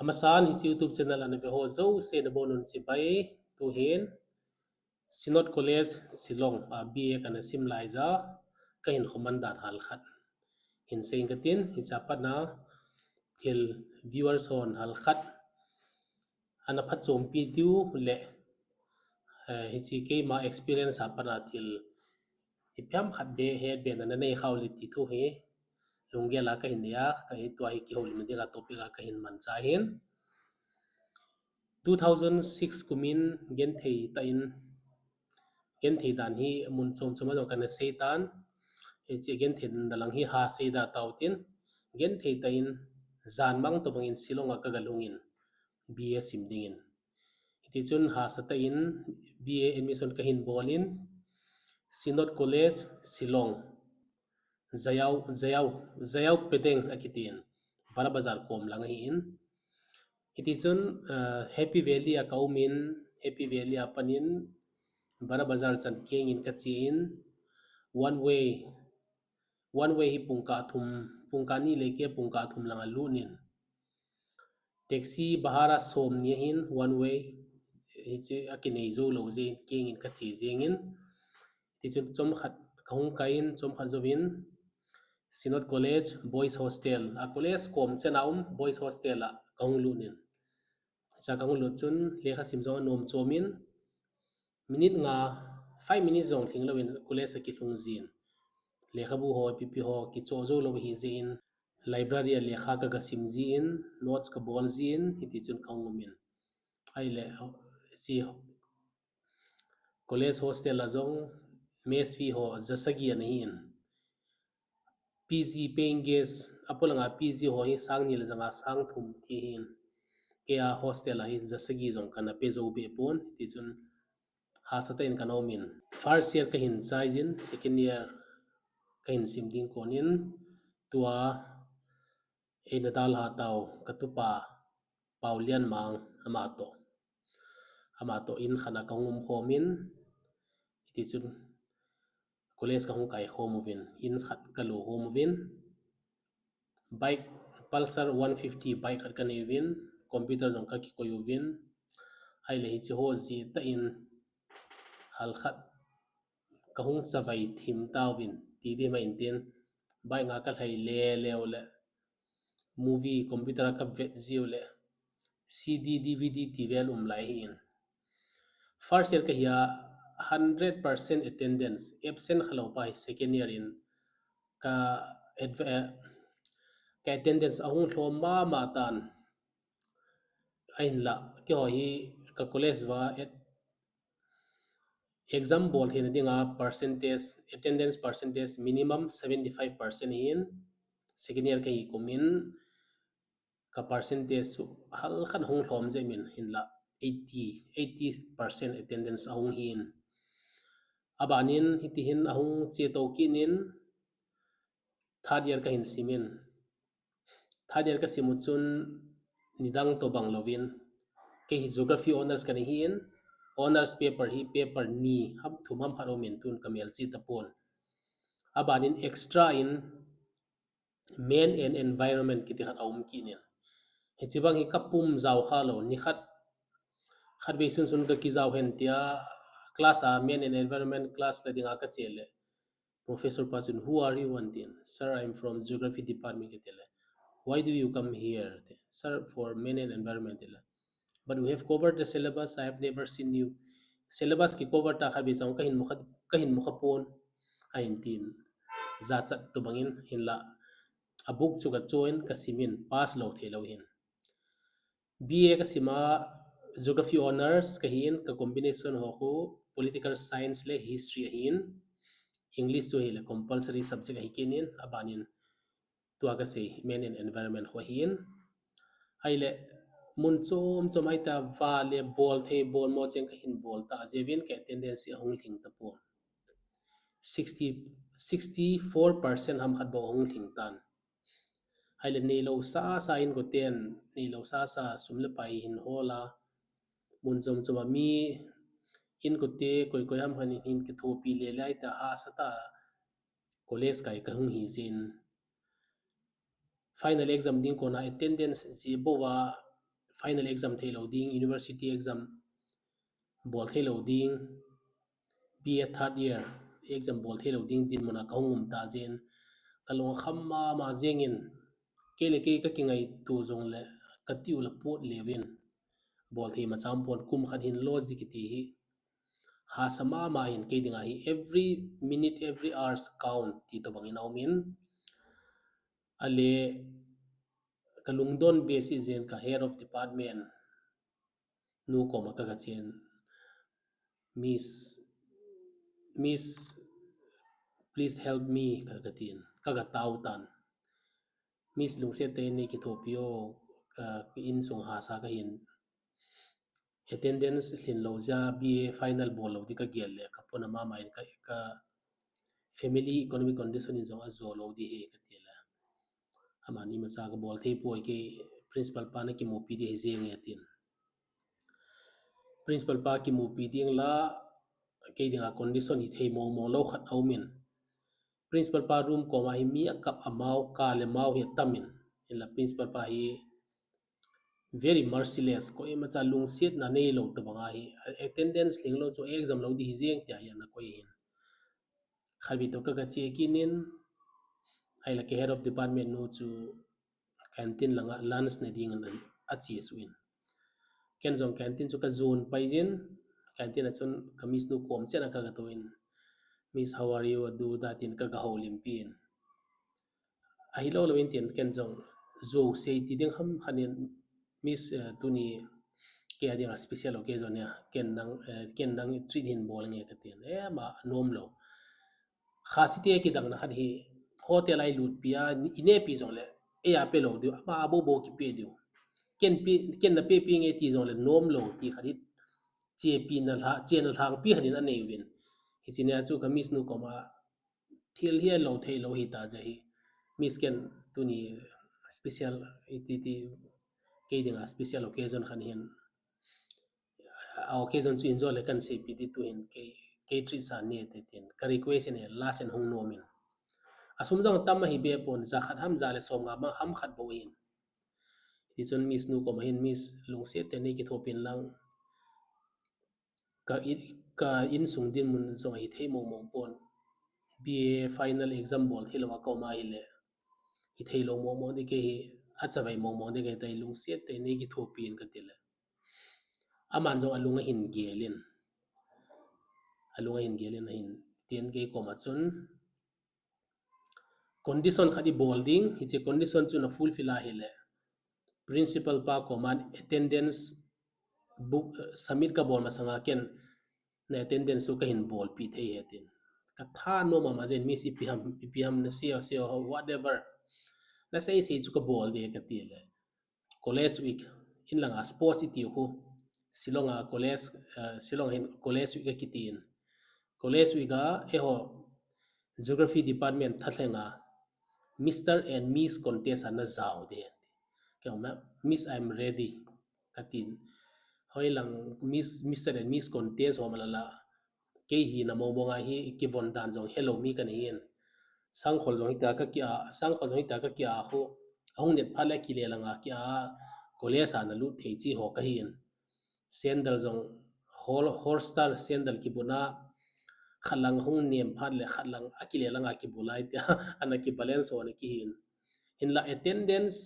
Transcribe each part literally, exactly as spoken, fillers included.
Amasan hiche YouTube channel ana ve ho jouse nabonun chibai. Tuhin Synod College Shillong a B A kana sim laija kahin khoman dan hal khat hin seiyin katin, hiche a patna thil viewers hon hal khat ana phatchompi diu le, eh, hiche keima experience a patna thil ipi ham khat beh hetbehna nanei khah uleh ti thu hi lunggel a kahin nei a, kahi tua hi kihoulim dinga topic a kahin manchah ahin. Two thousand six kumin genthei tah in, genthei dan hi mun chom chom a jong kana seitan, hiche genthei dan lang hi ha seida tautin, genthei tah in jan mang tobangin Shillong a kagalhungin B A sim dingin. Hitichun hahsatah in B A admission kahin bolin, Synod College Shillong, Jayau, Jayau, Jayau Pedeng akitin, Bara Bazar kom lang ahin. Hitichun, ah, Happy Valley a kaumin, Happy Valley a panin, Bara Bazar chan kengin kachein, one way, one way hi pungkah thum, pungkah ni le kei pungkah thum langa lutnin, taxi bhara somni ahin one way, hiche akinei jou lou jeh in kengin kache jengin. Tichun chomkhat kahung kaiyin, chomkhat jouvin Synod College Boys Hostel, a college kom chena um Boys Hostel a kahung lutnin. Hiche a kahung lut chun lekha sim jong anom chomin, minute nga, five minutes jong lhing louvin college a kilhung jin. Lekhabu ho, ipi ipi ho kichoh jou lou ahi jeh in, library a lekha kagasim jin, notes kabol jin, hitichun kahung umin. Ahile, hiche college hostel a jong mess fee ho jasagi ana hin. P G paying guest, apolanga P G ho hi sang ni le janga sang thum ti hin. Keia hostel a hi jasagi jong kana pe jou be pon, tichun hahsatah in kana umin. First year kahin chaijin, second year kahin sim ding konin, tua eina dalha tau katupa Paolianmang amatoh, amatoh in khat a kahung umkhomin, hitichun college kahung kaikhom uvin, in khat kalo khom uvin, bike, Pulsar one fifty bike khat kanei uvin, computer jong kakikoi uvin, ahile hiche ho jeh tah in hal khat kahung chavai thim tauvin, ti ding mai intin, bike nga kalhai le leu le, movie computer a kavet jiu le, C D, D V D ti vel um lai ahin. First year kahia, hundred percent attendance, absent khalou pa hi second year in ka, ka attendance ahung lhom mama tan. Ahinla, keiho hi ka college uva exam bol theina dinga percentage, attendance percentage minimum seventy five percent ahin, second year kahi kumin ka percentage chu hal khat ahung lhom jeh in, hinla eighty, eighty percent attendance ahung hin. Abanin hitihin ahung chetou kit in, third year kahin simin, third year kasim u chun nidang tobang louvin, kei hi Geography Honours kana hin, Honours paper hi paper ni ham thum ham khat umin tun kamelchih tapon. Abanin extra in Men and Environment kiti khat aum kit in, hiche bang hi kapum jao khalou, nikhat, khatvei sunsun kakijao hen tia, class a Men and Environment class la dinga kache le, professor pa chun, "Who are you?" atin. "Sir, I'm from Geography Department," kati le, "Why do you come here?" Sir, "For Men and Environment," tile, "But we have covered the syllabus, I have never seen you." Syllabus kicover ta khatvei chang kahin mukha, kahin mukha pon, ahin tin. Jachat tobangin, hinla, a book chu kachoiyin kasimin, pass lou theilou hin. B A kasima, Geography Honours kahin, ka combination ho khu Political Science le History ahin, English chu hile compulsory subject ahi kit in, abanin tua kasei Men and Environment khu ahin. Ahile, mun chom chom ahitai, va le bolthei bolmo cheng kahin bol ta jeh uvin ka attendance ahung lhing tapon. Sixty, sixty four percent ham khat bou ahung lhing tan. Ahile neilou sasa inkoten, neilou sasa sum le pai hin hol a, mun chom chom a mi inkote koi koi ham khat in hin kithopi le le ahitai, hahsatah a college kai kahung hijeh in, final exam ding kona attendance jeh bouva final exam thei lou ding, university exam bol thei lou ding, B A third year exam bol thei lou ding dinmun a ka hung um ta jeh in, ka lungkham mama jeng in, kei le kei ka kingaito jong le ka tiu la put leu in, bol thei ma cham pon, kum khat hin loss di kiti hi hahsa mama hin kei dinga hi every minute, every hours count ti tobang in a um in, ale ka lungdon behseh jeh in ka head of department nu koma ka ga chen, Miss, Miss, please help me, ka, ka tin, ka ga tao tan. Miss, lungset tah in nei kithopi o, ka insung hahsa ka hin, attendance lhin lou jeh a B A final bol lou di ka gel le, ka pona mama in ka, ka family economic condition in jong ajo lou di hi ka ti le. Amani macha ka bol thei poi, kei principal pa na kimupi di hi jeng e tin. Principal pa kimupi ding la, kei dinga condition hi thei mong mong lou khat a um in. Principal pa room koma hi mi akap amau, ka le mau hi atam in. Hinla principal pa hi very merciless, koima cha lungsetna nei lou tobang a hi, attendance lhing lou chu exam lou di hi jeng tia hi ana koi hin. Khatvei toh ka, ka che kit in, ahile ka head of department nu chu canteen langa lunch ne ding in a che suh in. Ken jong canteen chu ka jon pai jin, canteen a chun ka miss nu kom chen a ka ga tou in, "Miss, how are you?" a du da tin ka ga houlimpi in. Ahilou lou in tin ken jong jou sei ti ding ham khat in, "Miss, eh, tuni kei a dinga special occasion nia, ken nang, eh, ken nang treat hin bol nge," ka tin. Eh, ama nom lou. Khasi te kidang na khat hi, hotel a i lut pi a, i ne pi jong le, ei a pe lou diu, ama a bo bo kipe diu. Ken pi, ken na pe pi nge ti jong le, nom lou ti khat hi, che pi na lha, che na lhang pi khat in a nei uvin. Hiche nia chu ka miss nu koma, thil hi a lou thei lou hi ta jeh hi. Miss, ken tuni special, i ti ti, kei dinga special occasion khat hin, a occasion chu enjoy le kan seipi di tu hin kei, kei treat sa ne te tin. Ka request in last in hung nom in. A sum jong tam ahi be pon, ja khat ham ja le som nga ma ham khat bou hin. Tichun miss nu koma hin, "Miss, lungset tah in nei kithopi in lang. Ka in, ka insung dinmun jong ahi thei mong mong pon. B A final exam bol thei lou a ka um ahile, hi thei lou mong mong di kei hi, achavai mong mong di kei tai, lungset tah in nei kithopi in," ka ti le. Aman jong alung ahin gel in. Alung ahin gel in ahin tin kei koma chun, "Condition khat i bol ding, hiche condition chu na fulfill ahile, principal pa koma attendance book, eh, submit ka bol masanga ken na attendance chu ka hin bolpi thei," a tin. Ka thanom mama jeng in, "Miss, ipi ham, ipi ham na sei o, sei o, whatever. Na sei sei chu ka bol ding," ka ti le. College week, in langa sports i tiu khu, Shillong a college, eh, Shillong hin college week a kiti in. College week a, eiho, geography department thalheng a, Mister and Miss contest a na jao ding. Kei ma, "Miss, I'm ready," ka tin. Hoilang Miss, Mister and Miss contest ho ma la la, kei hi na mong mong a hi kivon dan jong helou mi ka nei in. Sangkhol jong hita ka kia, sangkhol jong hita ka kia khu, ahung net phat le kile langa kia, college a na lut thei chi ho ka hi in. Sandal jong Hol-, Hollister sandal kibuna, khat lang hung nem phat le khat lang akile langa kibu lai tia, ana kibalance ho na kihin. Hinla attendance,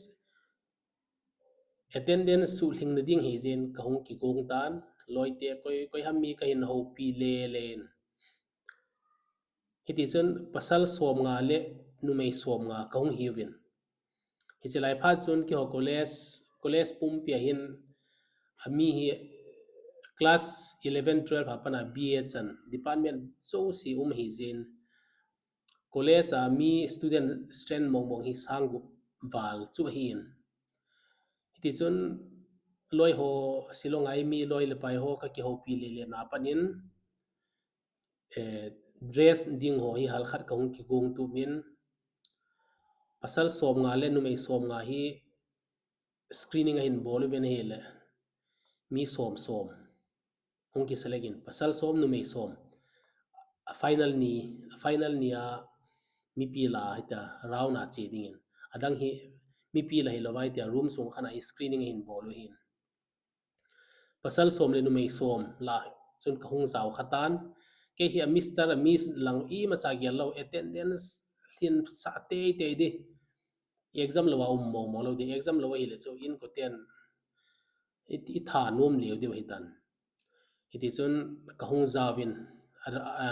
attendance suhlhing na ding hi jeh in ka hung kigong tan, loite koi, koi ham mi ka hin houpi le le in. Hitichun pasal som nga le numei som nga ka hung hiuvin. Hiche lai phat chun keiho college, college pumpi a hin, ami hi class eleven, twelve a pat a B A chan, department jouse um hi jeh in, college a mi student strength mong mong hi sang gup val chu ahi in. Hitichun loi ho, Shillong a mi loi le pai ho ka kihoupi le le na pat in, eh, dress ding ho hi hal khat ka hung kigong tup in, pasal som nga le numei som nga hi screening ahin bol uvin ahile, mi som som hung kiselect in, pasal som, numei som. A final ni, a final ni a mipi la hitia round a che ding in. Adang hi mipi la hilou vai tia room sung khat a screening ahin bol u ahin. Pasal som le numei som la chun kahung jao khatan. Kei hi a Mister a Miss lang imacha gel lou, attendance lhin sa teitei di. Exam lou a um mong mong lou di, exam lou ahile chu inkoten i, i thanom leu diu hitan. Hiti chun kahung jaovin, a, a,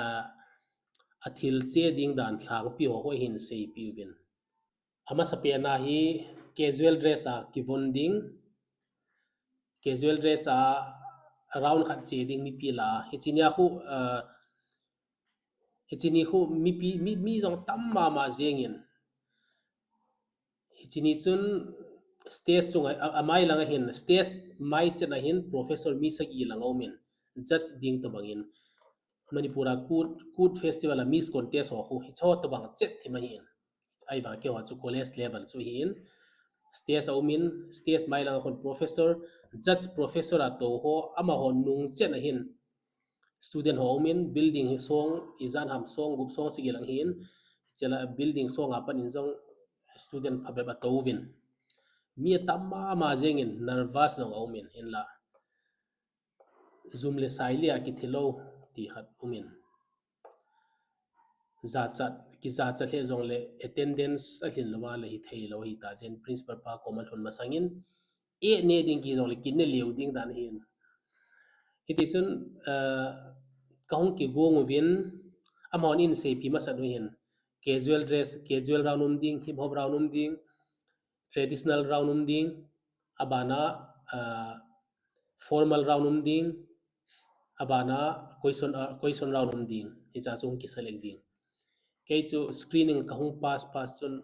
a thil che ding dan lhangpi ho khu ahin seipiuvin. Amasapen a hi casual dress a kivon ding, casual dress a round khat che ding mipi la. Hiche nia khu, a, hiche ni khu mipi, mi, mi jong tam mama jengin. Hiche ni chun stage chunga, a, amai langa hin, stage mai chetna hin professor mi sagi lang aumin, judge ding tobangin. Manipur a Kut, Kut Festival a Miss Contest ho khu, hicheho tobang chet thim ahin. Ahivang keiho chu college level chu ahin. Stage aumin, stage mai langa khun professor, judge professor a tou ho, amaho nung chetna hin student ho aumin, building hi song, ijat ham song, gup song sagi lang hin, hichela building song a pat in jong student phabep atouvin. Mi atam mama jengin, nervous jong aumin, hinla jum le sai le a kithilou ti khat umin. Jachat, kijachat lheh jongle attendance alhin louva le hitheilou hita jeh in principal pa koma lhun masangin, eh, ne ding kijongle kine leu ding dan ahin. Hiti chun, a, kahung kigong uvin, amahon einseipi masat u hin, casual dress, casual round um ding, hip hop round um ding, traditional round um ding, abana, a, formal round um ding, abana question, a, question round um ding, hicha chu hung kiselect ding. Kei chu screening kahung pass pass chun,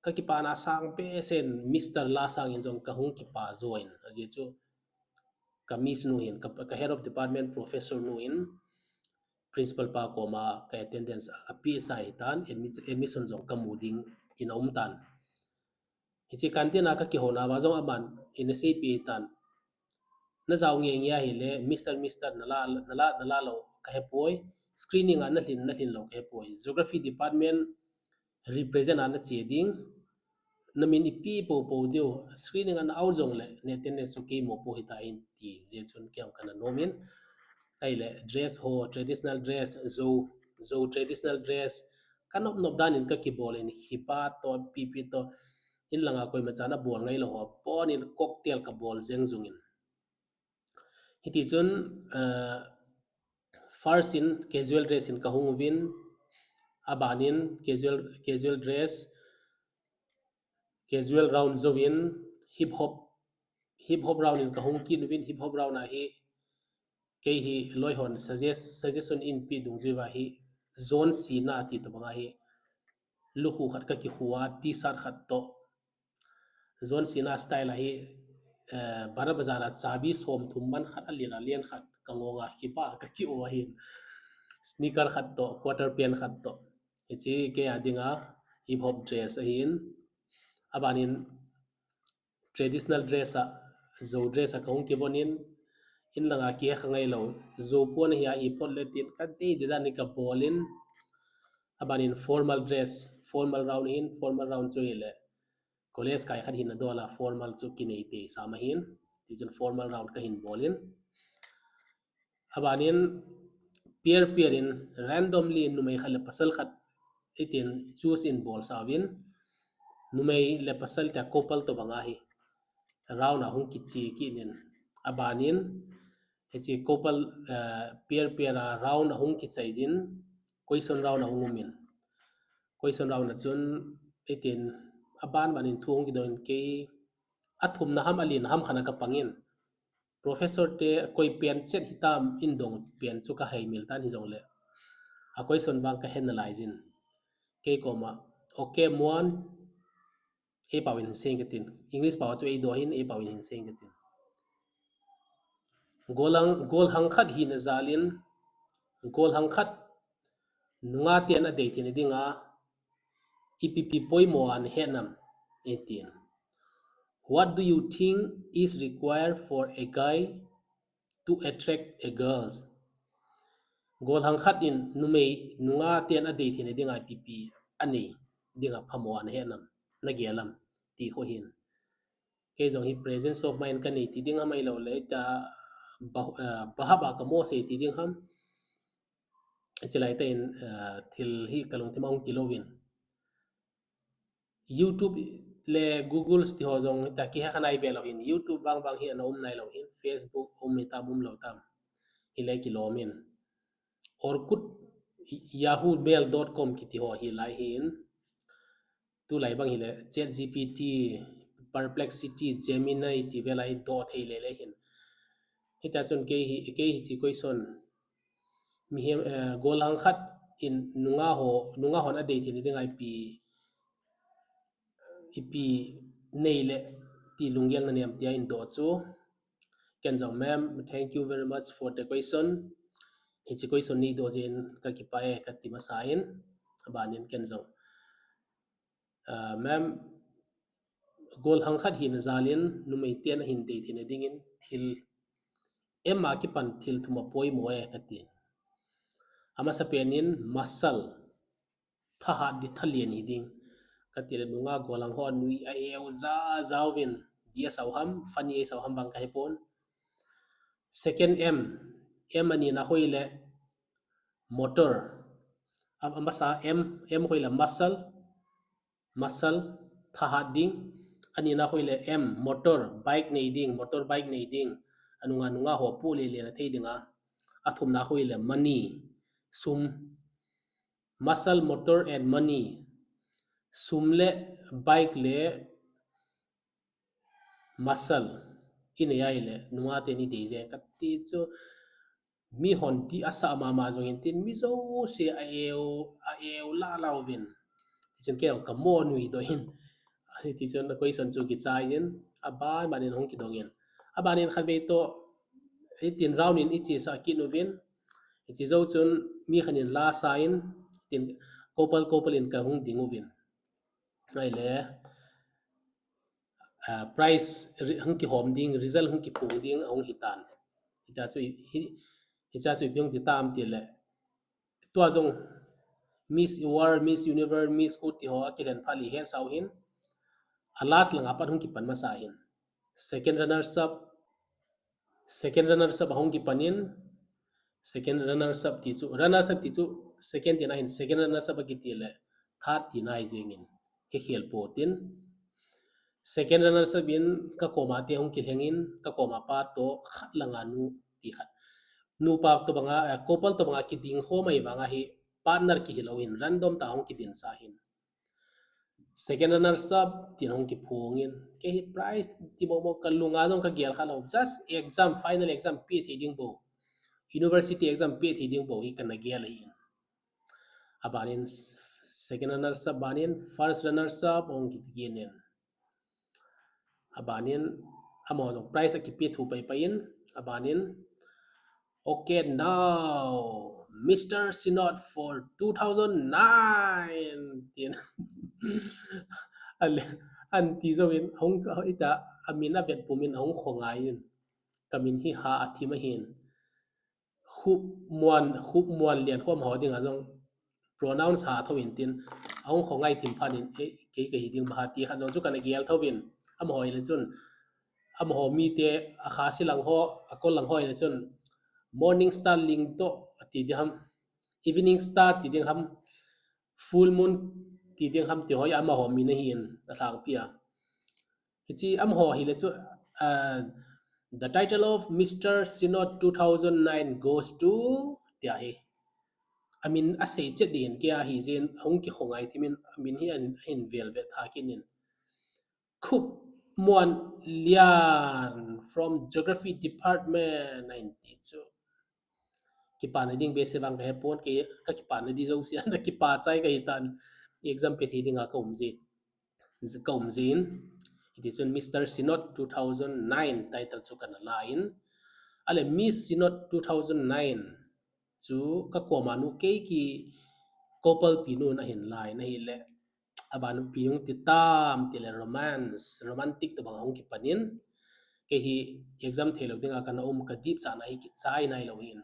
kakipana sang behseh in Mister Lasang in jong kahung kipa join, ajeh chu ka miss nu hin, ka, ka head of department professor nu in principal pa koma ka attendance a, apeh chai hitan, admi-, admission jong kamu dingin aumtan. Hiche canteen a kakihouna uva jong aman eina seipeh tan. Najao ngenge ahile, Mister, Mister, nala, nala, nala lou kahepoi. Screening a nalhin, nalhin lou kahepoi. Geography department represent a nache ding. Namin ipi poupou diu. Screening a na-out jongle, na attendance chu keimo pou hita in ti jeh chun kei jong kana nomin. Ahile, dress ho, traditional dress, Zo, Zo traditional dress, kanop nop dan in kakibol in, hipa toh, pipi toh, in langa koimachan abol ngailou ho, pon in cocktail kabol jeng jungin. Hiti chun, a, first in casual dress in kahung uvin, abanin casual, casual dress, casual round jouvin, hip hop, hip hop round in kahung kit uvin, hip hop round a hi, kei hi loi hon suggest, suggestion einpe dungjuiva hi, John Cena ti tobanga hi, lukhu khat kakikhu a, T-shirt khat toh, John Cena style ahi, eh, Bara Bazar a chabi somthum man khat alen alen khat kangonga kipa kaki-o ahin. Sneaker khat toh, quarter pant khat toh. Hiche kei a dinga hip hop dress ahin. Abanin traditional dress a, Zo dress a kahung kivonin, in langa kihekha ngailou, Zo pon ahi ahi phot le tin kadei di dan in kabolin. Abanin formal dress, formal round ahin, formal round chu hile college kai khat hina dola formal chu kinei tei sam ahin, tichun formal round kahin bolin. Abanin pair pair in randomly numei khat le pasal khat itin choose in bolsa uvin, numei le pasal tia couple tobanga hi round a hung kiche kit in, abanin hiche couple, eh, pair pair a round ahung kichai jin, question round ahung umin. Question round a chun itin aban banin thu hung kidong in, kei athumna ham alina ham khat a kapangin, professor te koi pen chet hitam in dong pen chu kaheimil tan hijongle, a question vang ka analyze in, kei koma, okay, muan, eipaovin hin seiyin katin. English pao chu eidoh in, eipaovin hin seiyin katin. Golhang, golhang khat hina jalin, golhang khat nunga ten adei theina dinga ipi pi poimo a nahet nam, eitin. What do you think is required for a guy to attract a girls? Golhang khat in numei nunga ten adei theina dinga ipi pi anei dinga phamo a nahet nam, nagel am, ti khu ahin. Kei jong hi presence of mind ka nei ti ding ham, ahilou le ta ba, uh, bahaba ka mo sei ti ding ham. Chilai ta in, uh, thil hi ka lungthim a hung kilou in. YouTube le Google ti ho jong ta kihe kha nai be lou hin. YouTube vang vang hi ana um nai lou hin. Facebook um hitam um lou tam. Hi le kilom in. Orkut, yahoo mail dot com kiti ho hi lai hin. Tulai bang hi le ChatGPT, Perplexity, Gemini ti ve lai do thei le le hin. Hita chun kei hi, kei hi chi question. Mihem, eh, gollhang khat in nunga ho, nunga hon a dei thei ni ding a ipi, ipi nei le ti lunggel na nem tia in do chu. Ken jong, ma'am, thank you very much for the question. Hichi question nei do jin ka kipah e ka ti masa in. Abanin ken jong, ah, ma'am, gollhang khat hina jal in numei ten ahin dei thei na ding in thil em a kipan thil thum a poimo e ka ti. Amasa pen in muscle, thahat di, thalian hi ding. Ka ti le nunga gollhang ho nui a eu ja ja uvin, di a sau ham, funny a sau ham bang ka he pon. Second M, M ani na hoi le motor. Am, amasa M, M hoi le muscle, muscle, thahat ding. Ani na hoi le M, motor, bike nei ding, motor bike nei ding. Anunga nunga ho pu le le na thei ding a. Athum na hoi le money, sum. Muscle, motor and money. Sum le bike le muscle. I nei ai le nunga te ni dei je ka ti chu mi hon ti asa mama jong in tin mi jo se a eu, a eu la la uvin. Ti chun kei ka mo nui do hin. Ti chun question chu kichai jin. Aban ban in hung kidong in. Abanin khat vei to, hitin round in ichi sa kit uvin. Ichi jo chun mi khat in la sa in, tin kopal kopal in ka hung ding uvin. Ai le, ah, prize ri-, hung kihom ding, result hung kiphong ding, hung hitan. Hita chu hi, hicha chu ipi hung ti tam ti le. Tua jong Miss World, Miss Universe, Miss Kuti ho a kilen phali hen sau hin. A last langa pat hung kipan masa hin. Second runners up, second runners up ahung kipan in, second runners up ti chu, runners up ti chu, second ti na hin, second runners up akiti le, third ti na hi jeng in, he khel po tin. Second runners up in ka koma te hung kilheng in, ka koma pa to khat langa nu ti khat. Nu pa to banga, eh, couple to banga kiding ho mai vanga hi partner kihilou hin, random ta hung kidin sa hin. Second runners up, tin hung kiphong in. Kei hi prize, ti mo mo ka lunga jong ka gel kha lou. Just exam, final exam, pe thei ding bou. University exam, pe thei ding bou, hi ka na gel hi in. Abanin second runners up, abanin first runners up, hung kiti kit in. Abanin, amaho jong prize akipe thu pai pai in, abanin, "Okay, now, Mister Synod for two thousand nine," tin. Ale, anti jo in, hung, ita, amin avet pum in, hung khongai in. Kamin hi ha athim ahin. Khup muan, khup muan lian khuam ho ding a jong pronounce ha tho in tin, ahung khongai thim phan in, "Eh, kei ka hi ding ba ha," ti khat jong chu ka na gel tho in, amaho ile chun, amaho mite, a Khasi lang ho, a Kol lang ho ile chun, "Morning star ling to," ati ding ham, "Evening star," ti ding ham, "Full moon," ti ding ham, ti ho hi amaho min ahi in, a lhangpi a. Hichi amaho hi le chu, uh, "The title of Mister Synod two thousand nine goes to," tia hi. Amin asei chet din kia hi jin hung kikhongai thimin amin hi an hin vel vet tha kinin. Khup Muan Lian from Geography Department nineteen chu. Kipana ding be se vang ka he pon ke ka kipana di jo si an kipa chai ka hi tan exam pe thi dinga ka um ji. Ka um jin. Hiti chun Mister Synod two thousand nine title chu ka na la in. Ale Miss Synod two thousand nine chu ka koma nu kei ki couple pi nu na hin lai na hi le. Abanu pi hung ti tam ti le romance, romantic to bang hung kipanin. Kei hi exam thei lo dinga ka na um ka dip cha na hi kichai nai lo hin.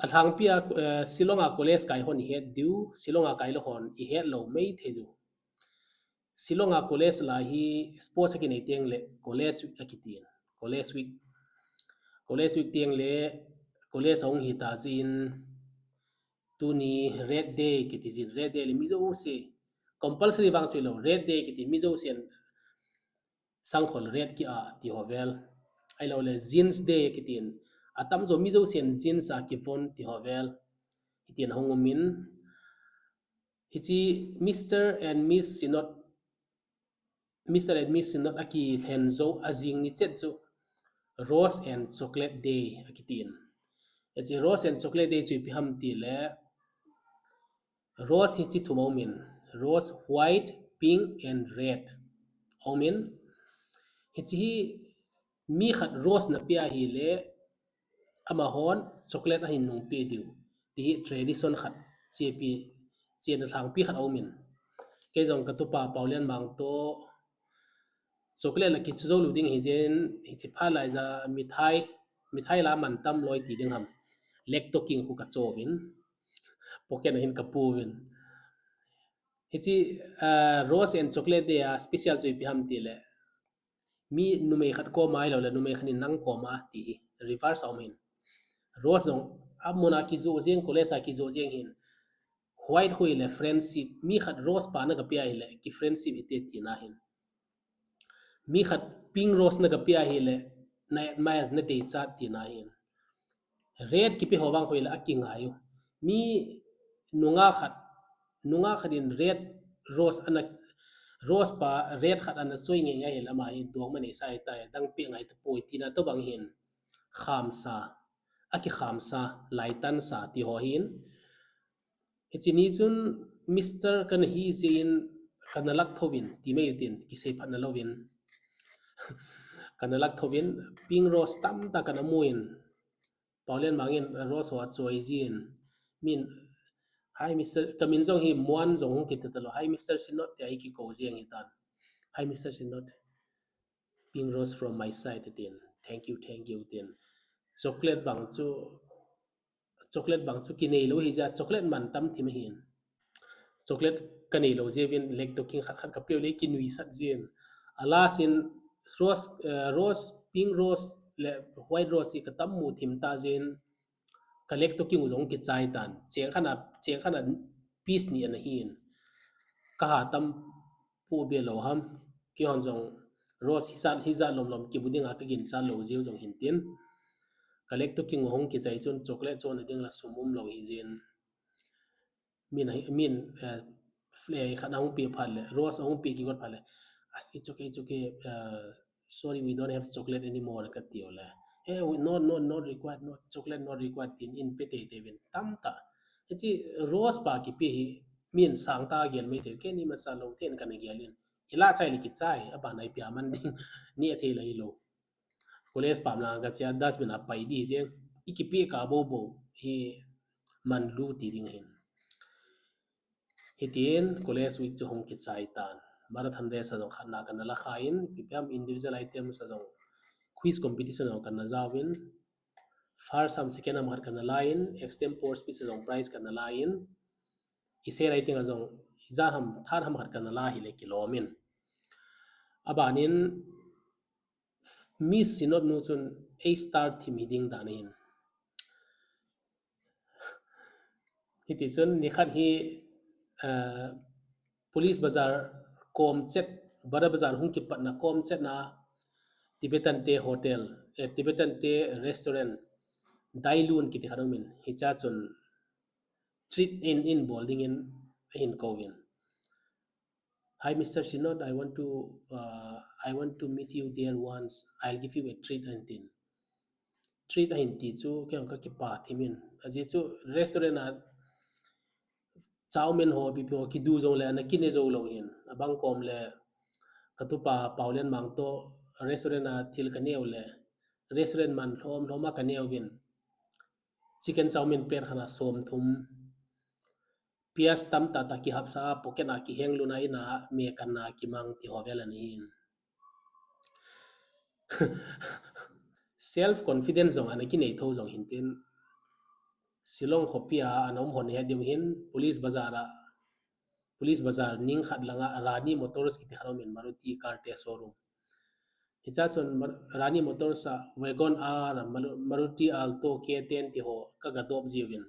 A lhangpi a, eh, Shillong a college kai hon i het diu, Shillong a kai lo hon i het lo mai thei ju. Shillong a college la hi sports akinei teng le college week akitin. College week. College week teng le college ahung hita jin tuni red day kiti jin, red day le mi jouse compulsory vang chu lo, red day kiti mi jousen sangkhol red ki a ti ho vel. Ahilou le jeans day kitin. Atam jo mi jousen jeans a kivon ti ho vel. Hitin ahung umin. Hiche Mister and Miss Synod, Mister and Miss Synod akilhen jou ajing ni chet chu Rose and Chocolate Day akitin. Hiche Rose and Chocolate Day chu ipi ham ti le, rose hi chi thum aumin, rose white, pink and red aumin. Hiche hi mi khat rose napeh ahile, amahon chocolate ahin nungpeh diu. Ti hi tradition khat, chepi, chena lhangpi khat aumin. Kei jong katupa Paolianmang toh chocolate la kichu jou lou ding hijin, hiche phat laija mithai, mithai la mantam loi ti ding ham. Lektoking khu kachouvin. Pocket a hin kapuivin. Hiche, ah, rose and chocolate day a special chu ipi ham ti le, mi numei khat koma ahilou le, numei khat in nang koma ti hi, reverse aum hin. Rose jong, amun a kijoh jeng, college a kijoh jeng hin. White khu le friendship, mi khat rose pa nagapeh ahile, ki friendship hite tina hin. Mi khat pink rose nagapeh ahile, na admire, nadeichat tina hin. Red kipeh ho vang khu le akingai u. Mi nungah khat, nungah khat in red rose ana, rose pa red khat ana choi ngei ngei ahile ama hi dongma neisa ahitai, dang peh ngai tapoi tina tobang hin. Khamsa, akikhamsa, laitansa ti ho hin. Hiche ni chun Mister kana hi jeh in kana lah thouvin, ti mai utin, kiseiphatna louvin. Kana lah thouvin, pink rose tamtah kana mun. Paolianmang in rose ho achoi jin. Min, "Hi, Mister," kamin jong hi Muan jong hung kiti talou. "Hi, Mister Synod," tia hi kikou jeng hitan. "Hi, Mister Synod. Pink rose from my side," tin. "Thank you, thank you," tin. Chocolate bang chu, chocolate bang chu kinei lou hijeh a, chocolate mantam thim ahin. Chocolate kanei lou jeh uvin lektoking khat khat kapeh u le kinuisat jin. A last in rose, eh, rose, pink rose le white rose hi katam mu thim ta jin. Ka lektoking u jong kichai tan. Cheng khat a, cheng khat a piece ni ana hin. Kaha tam pu be lou ham. Keihon jong rose hijat, hijat lom lom kibu dinga kaginchat lou jeh u jong hin tin. Ka lektoking u hung kichai chun chocolate chon a ding la sum um lou hijin. Min, min, eh, fle khat ahung pe phat le, rose ahung pe kigot phat le, "As, it's okay, it's okay. Uh, sorry, we don't have chocolate anymore," kati u le. "Eh, we, no, no, not required, no, chocolate not required," tin in pe teitei uvin. Tamtah. Hiche rose pa kipe hi, min sangtah gel mai tei, keini masa lou ten kana gel in. Ilah chai le kichai, aban a ipi aman ding, neh thei le hilou. College pam lang kachea dustbin a pai di jeng. Ikipe kah bou bou hi manlu ti ding ahin. Hitin college week chu hung kichai tan. Marathon race a jong khatna kana la khan, ipi ham individual items a jong quiz competition a jong kana jaovin. First ham, second ham khat kana la in, extempore speech a jong prize kana la in. Essay writing a jong ijat ham, third ham khat kana la hile kilom in. Aban in Miss Synod nu chun A star thim hi ding dan ahin. Hiti chun nikhat hi, eh, Police Bazar kom chet, Bara Bazar hung kipatna kom chetna Tibetan te hotel, eh, Tibetan te restaurant, Dailun kiti khat aumin, hichea chun treat in, in bol dingin ahin kouvin. "Hi, Mister Synod, I want to, uh, I want to meet you there once. I'll give you a treat," ahin tin. Treat ahin ti chu, kei jong kakipah thim in. Ajeh chu restaurant a chow mein ho, ipi ipi ho kidu jongle, ana kine jou lou hin. Abang kom le, katupa Paolianmang toh restaurant a thil kaneo le, restaurant man lhom lhom a kaneovin. Chicken chow mein plate khat a som thum. Pias tamtah tah kihapsa a, pocket a kiheng lutna in a, me kanna kimang ti ho vel ana hin. Self confidence jong ana kinei tho jong hin tin, Shillong khopi a ana um hon het diu hin, Police Bazar a Police Bazar ning khat langa Rani Motors kiti khat aumin, Maruti car te showroom. Hichea chun Mar-, Rani Motors a Wagon R, Maru-, Maruti Alto, K ten ti ho kaga dop jiuvin.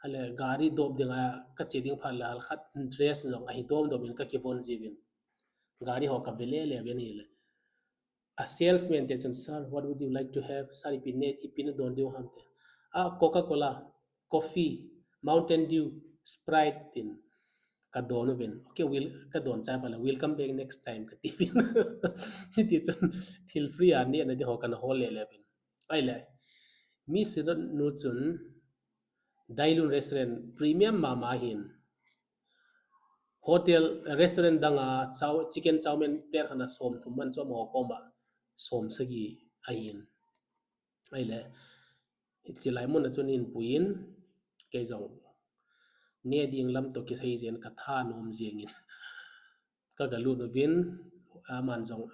Ale gari dop dinga kache ding phat le halkhat dress jong ahi dom domin kakivon jiuvin. Gari ho kave lele uvin ahile, a salesman te chun, "Sir, what would you like to have? Sir, ipi ne, ipi nadon diu ham?" ti. "Ah, Coca-Cola, coffee, Mountain Dew, Sprite," tin kadon uvin. "Okay, we'll," kadon chai phat le, "We'll come back next time," katiuvin. Hiti chun thil free a nehna ding ho kana hol lele uvin. Ahile, Miss Sirot nu chun Dailun Restaurant premium mama ahin. Hotel, restaurant danga chow-, chicken chow mein plate khat a somthum man chu amaho koma somsagi ahin. Ahile, hiche lai muna chun eipuiyin, kei jong ne ding lam toh kisei jeng in katha nom jengin. Kaga lut uvin, aman jong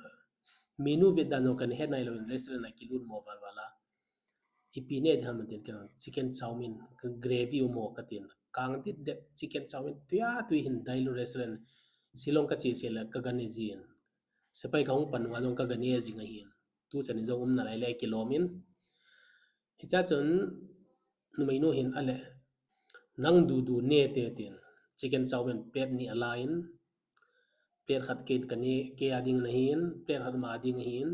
menu vet dan jong kana het nailouvin restaurant a kilut mo valval a. "Ipi ne ding ham?" tin, "Chicken chow mein, gravy um ho," katin. Kang ditdet chicken chow mein, tuia tui hin Dailun Restaurant, Shillong kache seh le kaga ne jin. Sepai kahung pan nunga jong kaga ne jing ahin. Tuchan in jong um nalai le kilom in. Hichea chun numeinu hin, "Ale, nang dudu ne te," tin. Chicken chow mein plate ni alan, plate khat kei kane, kei a ding ahin, plate khat ama ding ahin.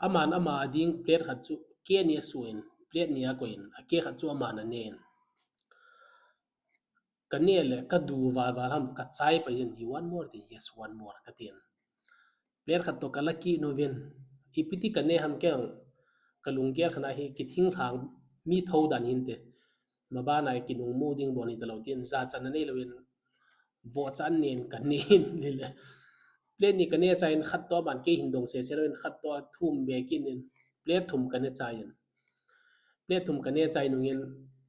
Aman ama ding plate khat chu kei ni asuh in, plate ni akoiyin, akei khat chu aman anen. Kane le kadu valval ham, kachai pai in, "You want more?" tin, "Yes, one more," katin. Plate khat toh kala kit uvin, ipi ti kane ham kei jong kalunggel khat a hi kithinglhang mi thou dan hinte. Mabana kinung mu ding bon hitalou tin, jachatna neilouvin, vohcha nen kanen lele. Plate ni kane chai in khat toh aman kei hin dong sese louvin khat toh athum be kit in, plate thum kane chai in. Plate thum kane chai nungin,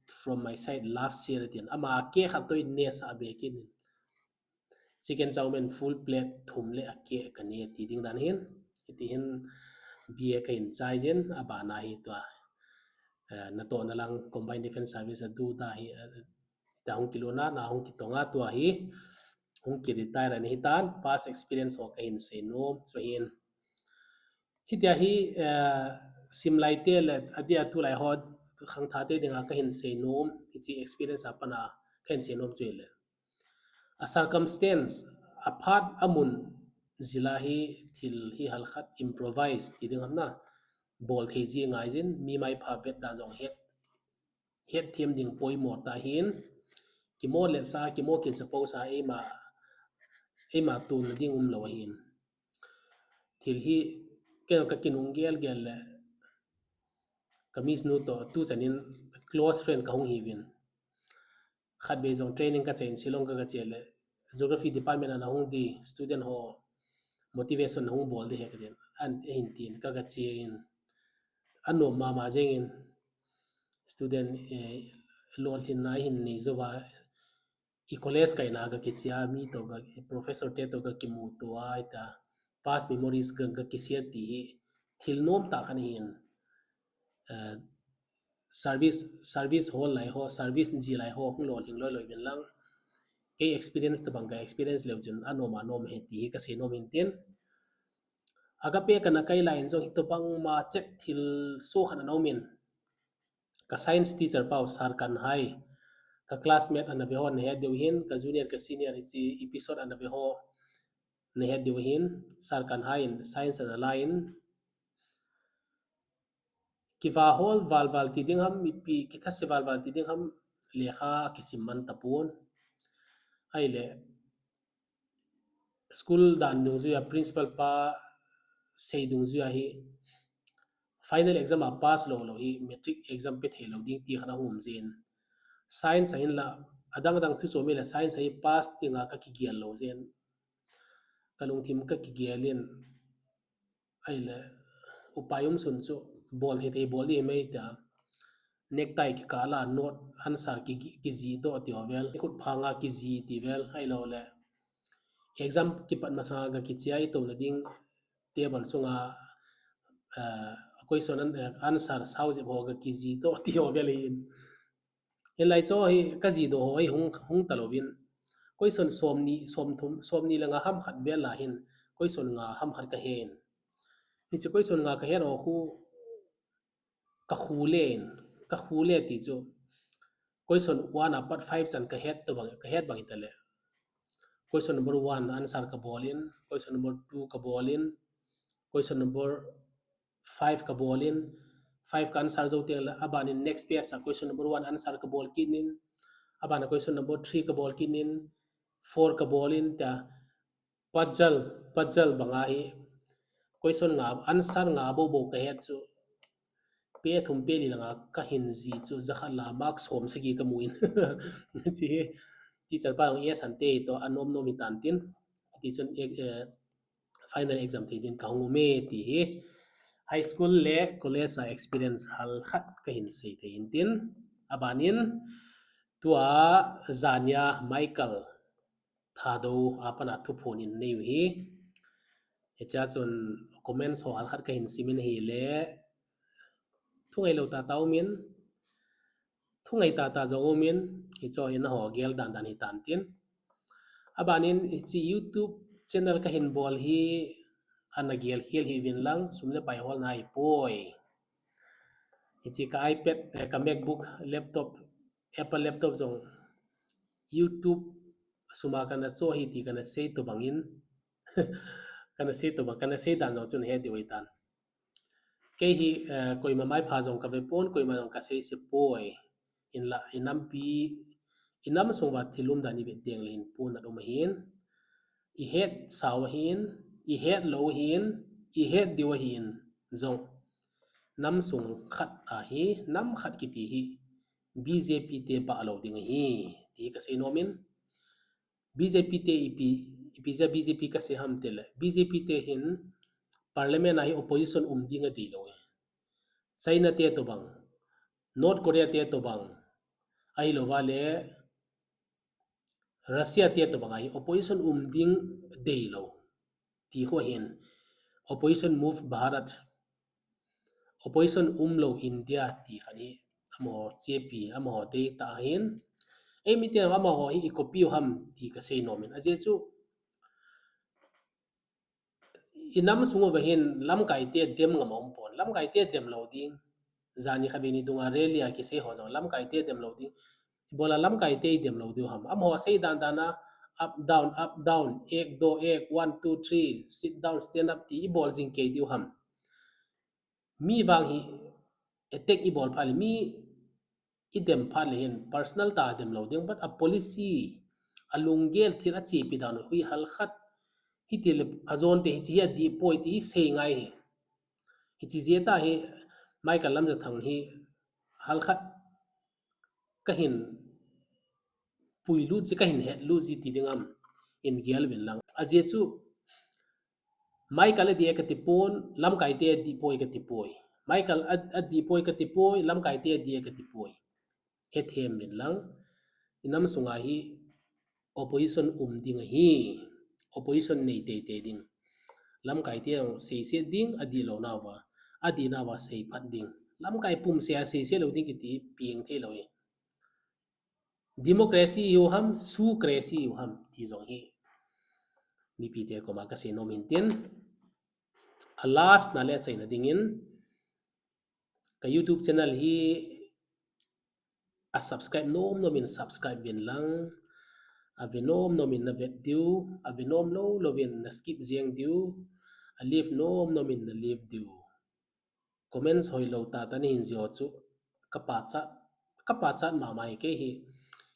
"From my side, love share," tin. Ama akei khat toh in nesah be kit in. Chicken chow mein full plate thum le akei kane ti ding dan hin. Hiti hin B A kahin chai jin, abana hi tua, eh, natohna lang Combined Defence Service a du ta hi, eh, ta hung kilutna, na hung kitonga tua hi, hung ki retire na hitan, past experience ho kahin seinom, chu hin. Hitia hi, eh, simlai te le, adia tulai ho, khangthah te dinga kahin seinom, hiche experience a pat a kahin seinom chu hile. A circumstance, a phat a mun jila hi thil hi halkhat improvise ti ding ham na, bol thei ji ngai jin, mi maipha vet dan jong het, hetthem ding poimo tah hin, kimo lesa, kimo kinsa posa, eima, eima tun ding umlou ahin. Thil hi, kei kakinung gelgel le, ka miss nu toh, tuchan in close friend kahung hiuvin. Khatvei jong training kache in Shillong ka, kache le, Geography Department a nahung di student ho motivation nahung bol di ahi katin, ahin tin, ka, kache in, anom mama jeng in, student, eh, lolhinna ahin nei jouva, i college kaina ga kichea mi toh ga, i professor te toh ga kimuto a, hita past memories ga, ga kishare ti hi thil nomtah khat ahin, eh, service, service hol lai ho, service ji lai ho hung lolhing loiloi uvin lang, kei experience tobang ka experience leu chun anom anom ahi ti hi kasei nom in tin. Agape kana kai lai in jong hitobang ma chet thilsoh khat ana um in, ka science teacher pau, Sir Kanhai, ka classmate ana ve ho nahet diu ahin, ka junior ka senior hiche episode ana ve ho nahet diu ahin, Sir Kanhai in science ana la in, kivahol valval ti ding ham, mipi kithase valval ti ding ham, lekha kisim man tapon. Ahile, school dan dungjuia principal pa sei dungjuia hi final exam a pass lou lou hi matric exam pe theilou ding ti khat ahung um jin. Science ahinla, adang adang thu chom hile science a hi pass dinga kakigel lou jin. Kalungthim kakigel in, ahile, upai umsun chu, bol thei thei bol di mai tia, necktie kikala note answer ki, kijih doh ti ho vel, khut phanga kijih ti vel, ahiloule, exam kipat masanga ga kichea itouna ding table chunga, eh, question an-, eh, answer sao jep ho ga kijih doh ti ho vel ahin. Hinlai chu hi kajih doh ho hi hung, hung talouvin. Question som ni, som thum, som ni le nga ham khat vel a hin, question nga ham khat ka hen. Hiche question nga ka het ho khu ka khu le in, ka khu le ti chu. Question one a pat five chan ka het to bang, ka het bang itale. Question number one answer ka bol in, question number two ka bol in, question number five ka bol in, five ka answer jou teng le, aban in next page a question number one answer ka bol kit in, aban a question number three ka bol kit in, four ka bol in, tia puzzle, puzzle banga hi question nga, answer nga bou bou ka het chu. Pe thum pe li langa ka hin ji chu, jakhat la mark som sagi ka mu in. Chi hi, teacher pa jong e san te to anom nom hi tan tin. Ti chun, eh, eh, final exam thei din ka hung um e ti hi. High school le college a experience hal khat ka hin sei thei in tin. Aban in, tua jania Michael Thadou a pat a thuphon in nei u hi. Hichea chun comments ho hal khat ka hin sim in ahile, thu ngai lou tata um in, thu ngai tata jong um in, hicho in ho gel dan dan hi tan tin. Aban in hiche YouTube channel ka hin bol hi ana gel khel hih uvin lang, sum le pai holna ahi poi. Hiche ka iPad, eh, ka MacBook laptop, Apple laptop jong YouTube suma kana cho hi ti kana sei to bang in, kana sei to bang, kana sei dan jong chun he diu ahi tan. Kei hi, eh, koima maipha jong ka ve pon, koima jong ka sei se poi. Hinla, i nampi, i nam sung uva thil umdan i vet teng le hin pon a um ahin. I het sau ahin, i het lou ahin, i het diu ahin jong. Nam sung khat ahi, nam khat kiti hi B J P te bah lou ding ahi, ti ka sei nom in. B J P te ipi, ipi jeh a B J P ka sei ham tile, B J P te hin parliament a hi opposition um ding adei lou e. China te tobang, North Korea te tobang, ahilouva le Russia te tobang a hi opposition um ding dei lou. Ti ho hin, opposition move Bharat, opposition um lou India ti khat hi, amaho chepi, amaho dei tah ahin. Ei mite amaho hi i copy u ham ti ka sei nom in. Ajeh chu, i nam sung uva hin lamkai te dem ngam a um pon. Lamkai te dem lou ding. Jani khat vei ni dunga rally a kisei ho jong lamkai te dem lou ding. Ibola lamkai te i dem lou diu ham. Amaho sei dan dan a, up down, up down, ek do ek, one, two, three, sit down, stand up ti i bol jing kei diu ham. Mi vang hi attack i bol phat le, mi i dem phat le hin personal tah a dem lou ding, but a policy, a lunggel thil a chepi dan u hi hal khat. Hiti le phajon te hichi hi adih poi ti hi sei ngai hi. Hichi jeh a hi Michael Lamjathang hi hal khat ka hin puilut ji, ka hin hetlut ji ti ding ham, in gel uvin lang. Ajeh chu, Michael adih e kati pon, lamkai te adih poi kati poi. Michael a, adih poi kati poi, lamkai te adih e kati poi. Hethem uvin lang. I nam sunga hi opposition um ding ahi. Opposition nei teitei ding. Lamkai te jong seiset ding, adih lou nauva. Adih nauva seiphat ding. Lamkai pum se a seiset lou ding kiti piang thei lou e. Democracy ihiu ham, sucracy ihiu ham, ti jong hi mipi te koma ka sei nom in tin. A last na le seina dingin, ka YouTube channel hi a subscribe nom nom in subscribe uvin lang, a ve nom nom in na vet diu, a ve nom lou lou in na skip jeng diu, a leave nom nom in na leave diu. Comments hoilou tah tah nahin jih u chu ka pachat, ka pachat mama hi kei hi.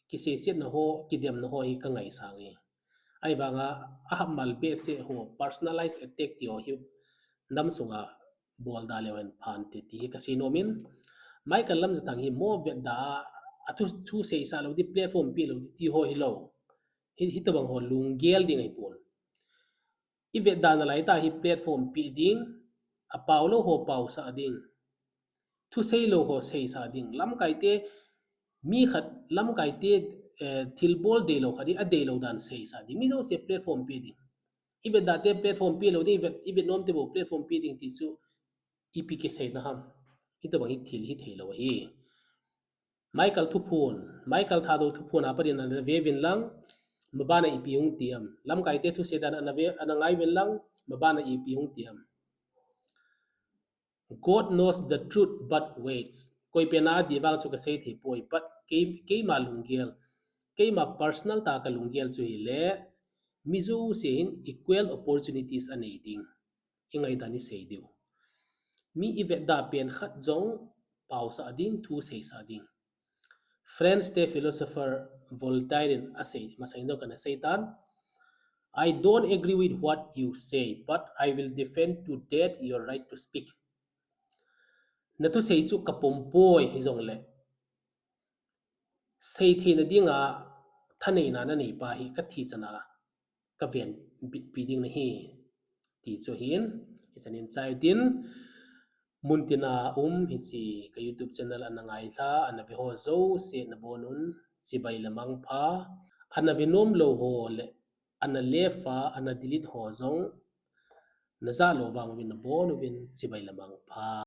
Kiseisetna ho, kidemna ho hi ka ngaisang e. Ahivanga, ahapmal behseh ho, personalized attack ti ho hi nam sunga bol da leu hen phante ti hi ka sei nom in. Michael Lamjathang hi mo vetda a, a thu, thu seisah lou di, platform pe lou di ti ho hilou. Hi, hitobang ho lunggel ding ahipon. I vetda nalai tah hi platform pe ding, a pao lou ho paosah ding, thusei lou ho seisah ding, lamkai te, mi khat lamkai te, eh, thilbol deilou khat hi adeilou dan seisah ding, mi jouse platform pe ding. I vetda te platform pe lou ding, i vet, i vet nom te bou platform pe ding ti chu ipi kiseina ham. Hitobang hi thil hithei lou ahi. Michael thuphon, Michael Thadou thuphon a pat in ana ve uvin lang, Mabana ipi hung ti ham. Lamkaite thusei dan ana ve, ana ngai uvin lang, mabana ipi hung ti ham. God knows the truth but waits. Koi pen a dih vang chu kasei thei poi, but kei, keima lunggel, keima personal tah a kalunggel chu hile, mi jouse hin equal opportunities anei ding. I ngaidan i sei diu. Mi i vetda pen khat jong pausah ding, thu seisah ding. French te philosopher Voltaire in asei, masang jong kana sei tan, "I don't agree with what you say, but I will defend to death your right to speak." Na thusei chu kapom poi hijongle, sei theina dinga thaneina nanei pa hi kathi chana kaven bitpi ding nahi, ti chu ahin, hichan in chai utin, muntina um hiche ka YouTube channel ana ngailha, ana ve ho jouse nabonun chibai le mangpha, ana ve nom lou ho le ana left a, ana delete ho jong najah lou vang uvin nabonuvin chibai le mangpha.